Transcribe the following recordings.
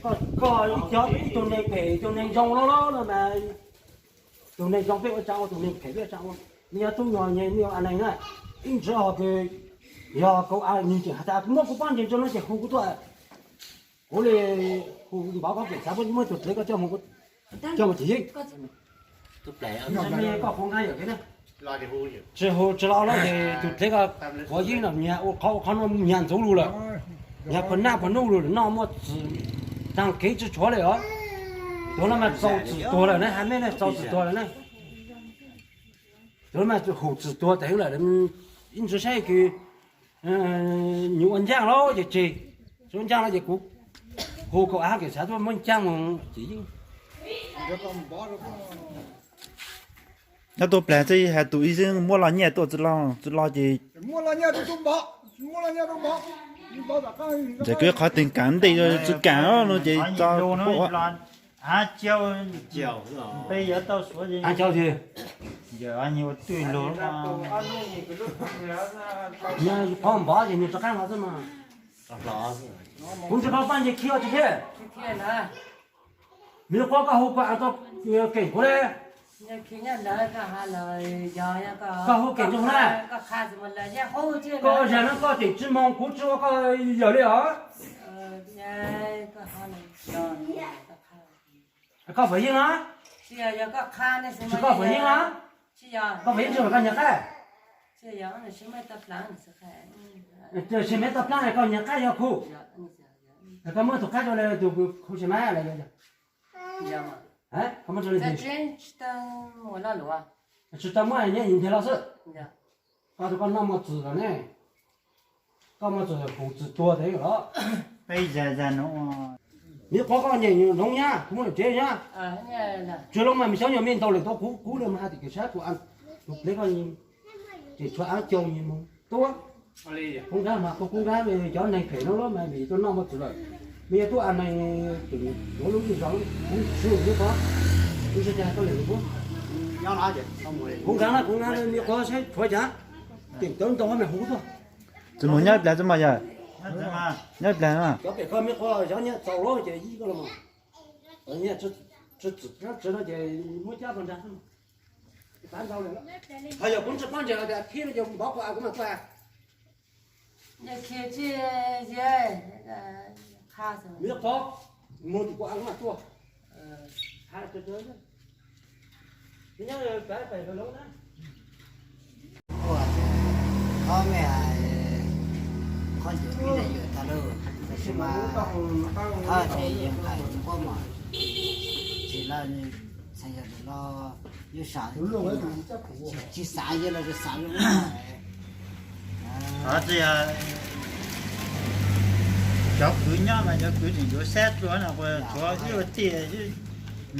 Koj ib co ib tug neeg phem tus neeg zoo loj loj no mas, tus neeg zoo peb ua tsaug ua, tus neeg phem peb ua tsaug ua. Nej yog tub nyuag nej ua a neeg na, ib ntsis ho kws yog kuv a neeg tseem has tas muab kuv pob ntseg ntso no ces hu kuv tuaj. Kuv li hu npov koj keem xav muab tus dlev koj coj mus, coj mus tsis yeej. Koj kuv nqa yawm kev na, tsis hu tsis los no ces tus dlev koj puav yeej no nyag ua qhov ua qhov no nyag ntxuv lug lawm, nyag puag naj puag nub lug lawm, noj muaj txwm taag kev tsi tshuav li os. Tus no mas txaus txwm tuag lawm na, hais mej na txaus txwm tuag lawm na. Tus no mas hum txwm tuag teev lawm, ib ntsis saib kws nws ua ncaaj los ces tseg, tsis ua ncaaj los ces kuv hu kaum av keem xav tuaj muab ncaaj mus ces yeej. Nyob tuaj plag txij has tus ib xwb muab los nyiaj tuaj tsi los, tsi los ces txawm kws qhov teeg kaam ntej tsi kaam no ces tso. Qhov npov ces nws rov qaab los xwb mas. Kuv ntsis qhov paj ntseg khi tsi khi. Nws qhov koj hu kuv a tau keem kuv le. Koj hu keem tsi hu na. Koj ua zag no koj tseem tsi moog kuv tsi ua koj yawm li os. Koj Fawm Yeej na? Tsis koj Fawm Yeej na? Koj Fawm Yeej tsi koj nyag qaib? Tsis me toj plaab koj nyag qaib yog khu. Koj muab tug qaib rau le tug khu tsis mas la. Koj muab rau le tug. Tsis tau muab nyob nteg los xwb. Koj tus koj noj mos txwm los ne. Koj mos txwm hum txwm tuag tes los. Nws qhov koj nyeem noov nyab, kuv muab lawm tsev nyab. Tsuas loo mas me xyov nyuag me ntau lawm tau kuv, kuv li mas hais tias kws sab kuv tus plev koj tseem tshuav ab caug nyuag moog tuab. Kub nrab mas koj kub nrab cov neeg phem no lawm mas vim tuaj noj mos txwm lawm. Nws yog tuaj a neeg tseem yuav lub zej zog, kuv swb nws qhov, kuv tsis tas koj lwm kuv. Kub nrab na, kub nrab nws qhov saib tshuav cas, teem tawv ntau me hu tuaj. Tsis mus nyob plag tsis mas yog, nyob plag na. Cov pem koj me qhov zov nyiaj txaus lawm ces ib koj los mas. Nyiaj tsis txwm no ces muab cab tau nrag xwb. Ho yog kuv tsis pob ntseg los tias khib no ces npov kuv a kuv mas tuaj. Nws qhov mus tim kuv a kuv mas tuaj. Qhov me hais, qhov ncua pib na yuav tag lauj, tab sis mas qhov ces yeej hais nquab mas tsis lawv txheej yog lawv los yuav sam, tsis xav yog los tsis xav zoo. Qhov tsis yog cov kwv nyob mas cov kwv tseem yuav sab dua no, tshuav ib ua tij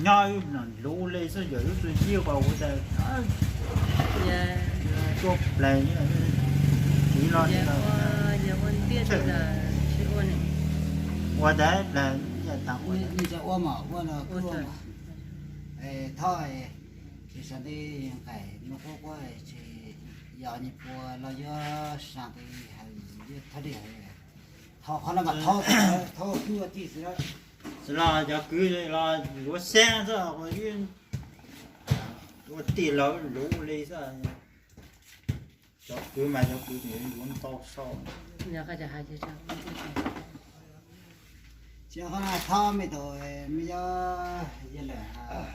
nyob ib nus luv li xwb, yog lub txuj yig qhov ua tas tuaj plag tiv no ua tas plag tas ua ua no thoj tsis sab ntij nqaim nws quab quab tsis yog nyias puas los yuav sab ntij hais, yuav thaj dij hais. Thov qhov no mas thov, thov kwv ua tij xwb. Xws los cov kwv los yuav sab xwb, ua tij los luv li xwb. Cov kwv mas cov kwv yuav ntau sau. Tsis thov me tus me yob yog lawm.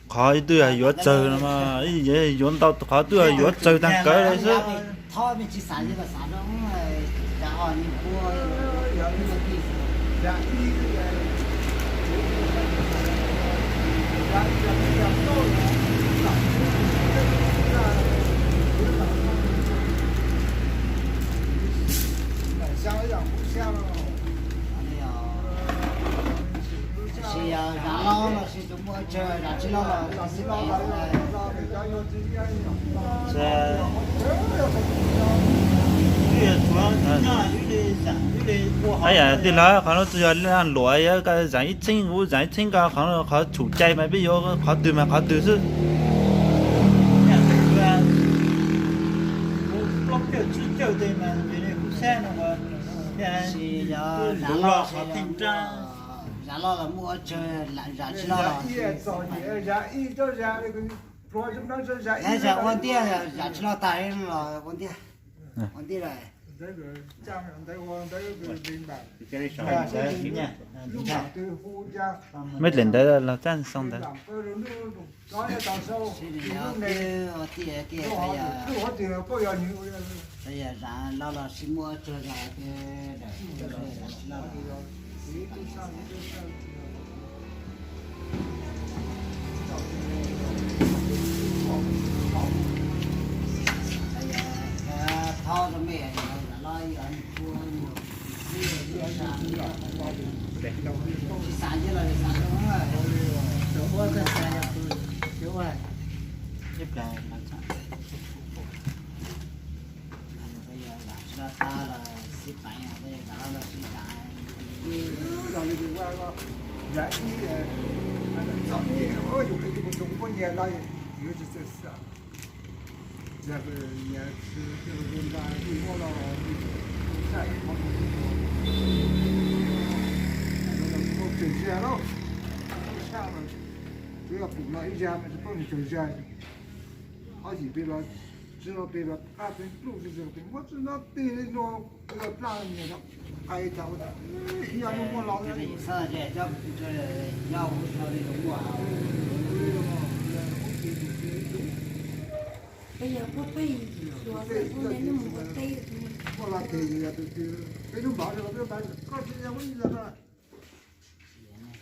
Qhov ib twb yuav tsawg no mas, yuav ntau qhov twb yuav tsawg tag kawg li xwb. Tij laug, qhov no tsis yog luam, zaam ib txheeb kuv zaam ib txheeb ko, qhov no qhov tshum cai mas peb yuav qhov twg mas qhov twg xwb. Plaub caug tsib caug tej mas kuv saib no Sis yog zam loj, zam loj los muaj ua tsawg, zam tsis loj los, zam ua ntiag, zam tsis loj tas los ua ntiag, ua ntiag lawm. Mej dlem ntawd los txaj xoo ntawd. Sib nws yog twb ua tij tiag, yog zam loj los sib muaj ua tsawg zam tiag, zam tsis loj los. Thaub rau mej, zam loj yog nws tsis xav, tsis xav los xav zoo, ua koj xav yog tus ua ib plag. Yog zam tsis loj tas los sib paiv, yog zam loj los sib zam. Zam ib, txom nyem, yus qhia tus kuv tug kuv muab nyiag los yuav tsis txawj xav. Yog nyias tsis zoo nra ib muab los, txawm zag los, tsis yog pum los ib zag mas tsis paub nws txawj zag. Ob yim peb los, tsis los peb los qab peb pluj tsis txawj peb muab tsis no tig no, peb los plaj nyias qai tas ua tas, yog muaj los. Peb yog puab peb, puab peb, puab peb, peb lub npav, peb lub npav, koj tsis yog muab ib zaug na.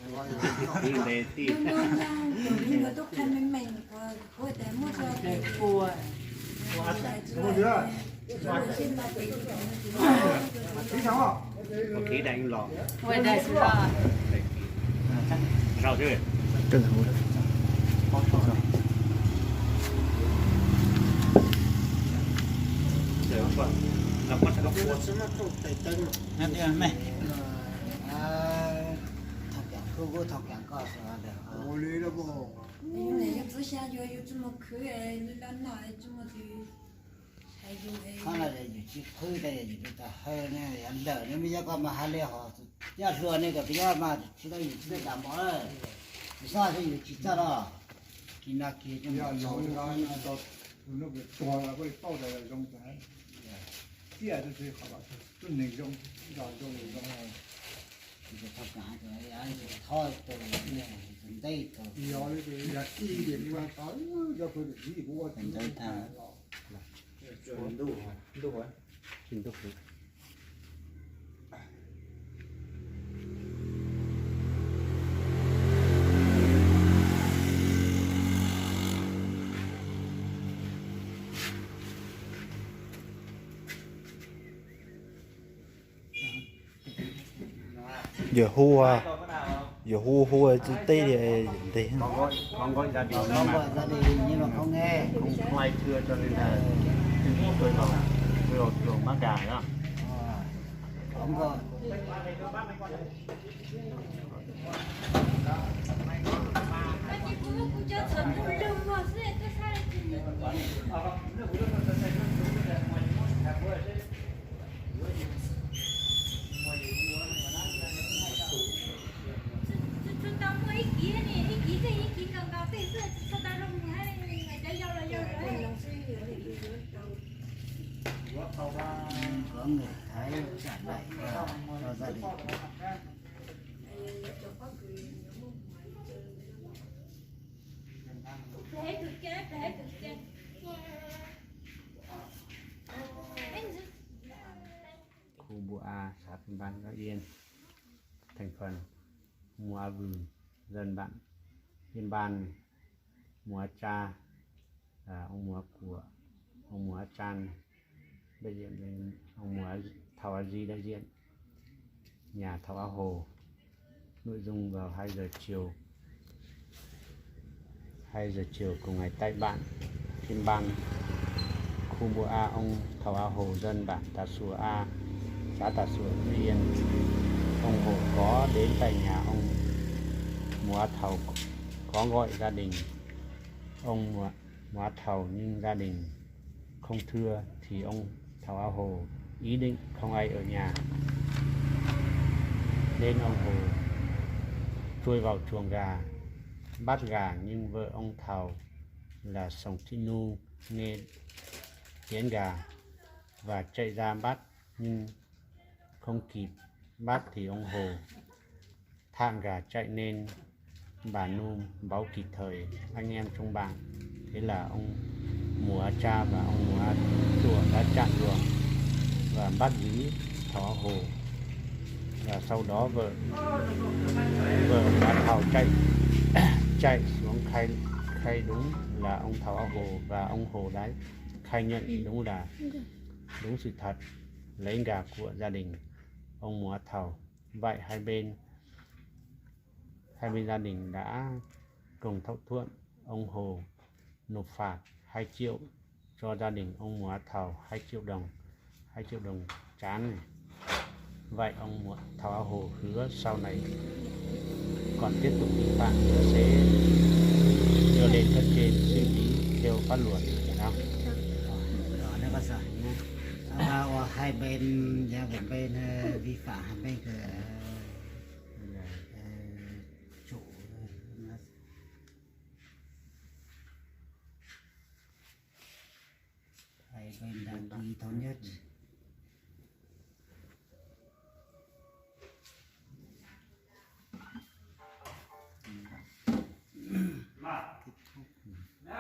Tus no tus no tub qhe me me, kuv tes muab tso tes pua. Ua kiv daim los. Ua daim los. Zau xwb. Thov kiam kuv, kuv thov kiam koj xwb. Yus txwv xya yuav yus tsis mus khwv, lwm lab noj tsis mus tsis. Qhov no yus tsis khwv tas yus tsis tau hawv ne, yog lawm ne, me yog koj mas hais li hos coj hlua ne, kom cov nyob mas tsis tau yus tsis tau kam mov lawm. Yus xob xwb yus tsis txawj los. Kis no kis tuag los kuj li paub tas zoo tas. Tiaj tus qhov los tus neeg zoo, zoo zoo. Thov kam, thov tus, tus ntej tus. Yog li tus yog ib tias kuv ua tau, yog kuv tus txiv kuv ua tus ntawd tag. Ntuj, ntuj, tsis ntuj. Yog hu, yog hu hu tsis teb li nteg. Không, không ai thưa cho nên là tôi, tôi, tôi, tôi mắc gà đó. Khu Bua A, xã Phiên Ban, Bắc Yên, thành phần Mùa A Vừ, dân bản Phiên Ban, Mùa A Tra, à, ông Mùa A Của, ông Mùa A Tran, đại diện, ông Mùa A, Thầu A Di đại diện, nhà thầu A Hồ. Nội dung vào hai giờ chiều, hai giờ chiều cùng ngày tại bản Phiên Ban, khu Bua A, ông Thầu A Hồ, dân bản Tà Sùa A, xã Tà Sùa, Phú Yên, ông Hồ có đến tại nhà ông Mùa A Thầu, có gọi gia đình ông Mùa, Mùa A Thầu nhưng gia đình không thưa thì ông Thầu A Hồ ý định không ai ở nhà. đến ông Hồ, chui vào chuồng gà, bắt gà nhưng vợ ông Thảo là Sông Thị Nung nghe tiếng gà và chạy ra bắt nhưng không kịp bắt thì ông Hồ thả gà chạy nên bà Nung báo kịp thời anh em trong bản. Thế là ông Mùa Cha và ông Mùa Chùa đã chặn đường và bắt giữ Thỏ Hồ. Và sau đó vợ vợ bà Thảo chạy chạy xuống khai khai đúng là ông Thỏ Hồ và ông Hồ đã khai nhận đúng là đúng sự thật, lấy gà của gia đình ông Mùa Thảo. Vậy hai bên hai bên gia đình đã cùng thỏa thuận ông Hồ nộp phạt hai triệu cho gia đình ông Mùa Thầu hai triệu đồng, hai triệu đồng chán này. Vậy ông Mùa Thầu Hồ hứa sau này còn tiếp tục vi phạm nữa sẽ đưa lên cấp trên xử lý theo pháp luật. Đó. Rồi, nó có sao nhé. Sau đó hai bên, gia đình bên, ờ, vi phạm hai bên, ờ, ờ, chủ, ờ, hai bên đã ký thống nhất. Kết thúc. Kết thúc.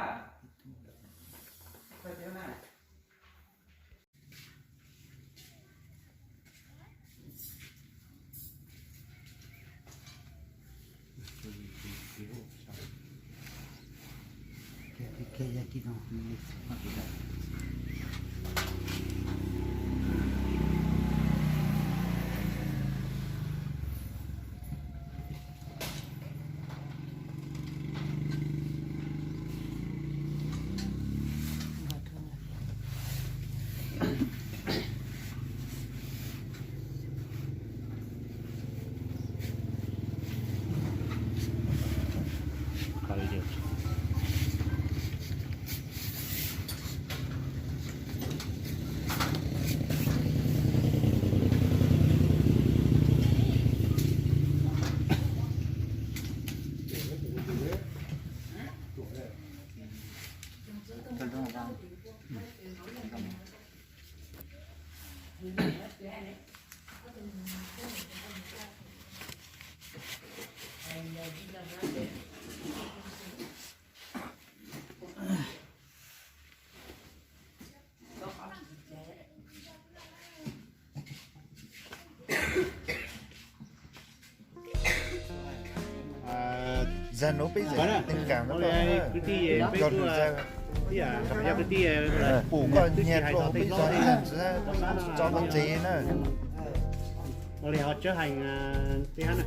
Giờ nấu bây giờ tình cảm nó còn, ờ, còn được giờ. Ủ còn nhẹt luôn bây giờ, cho con dì nữa. Ua li ho chấp hành, à, tí hán nè.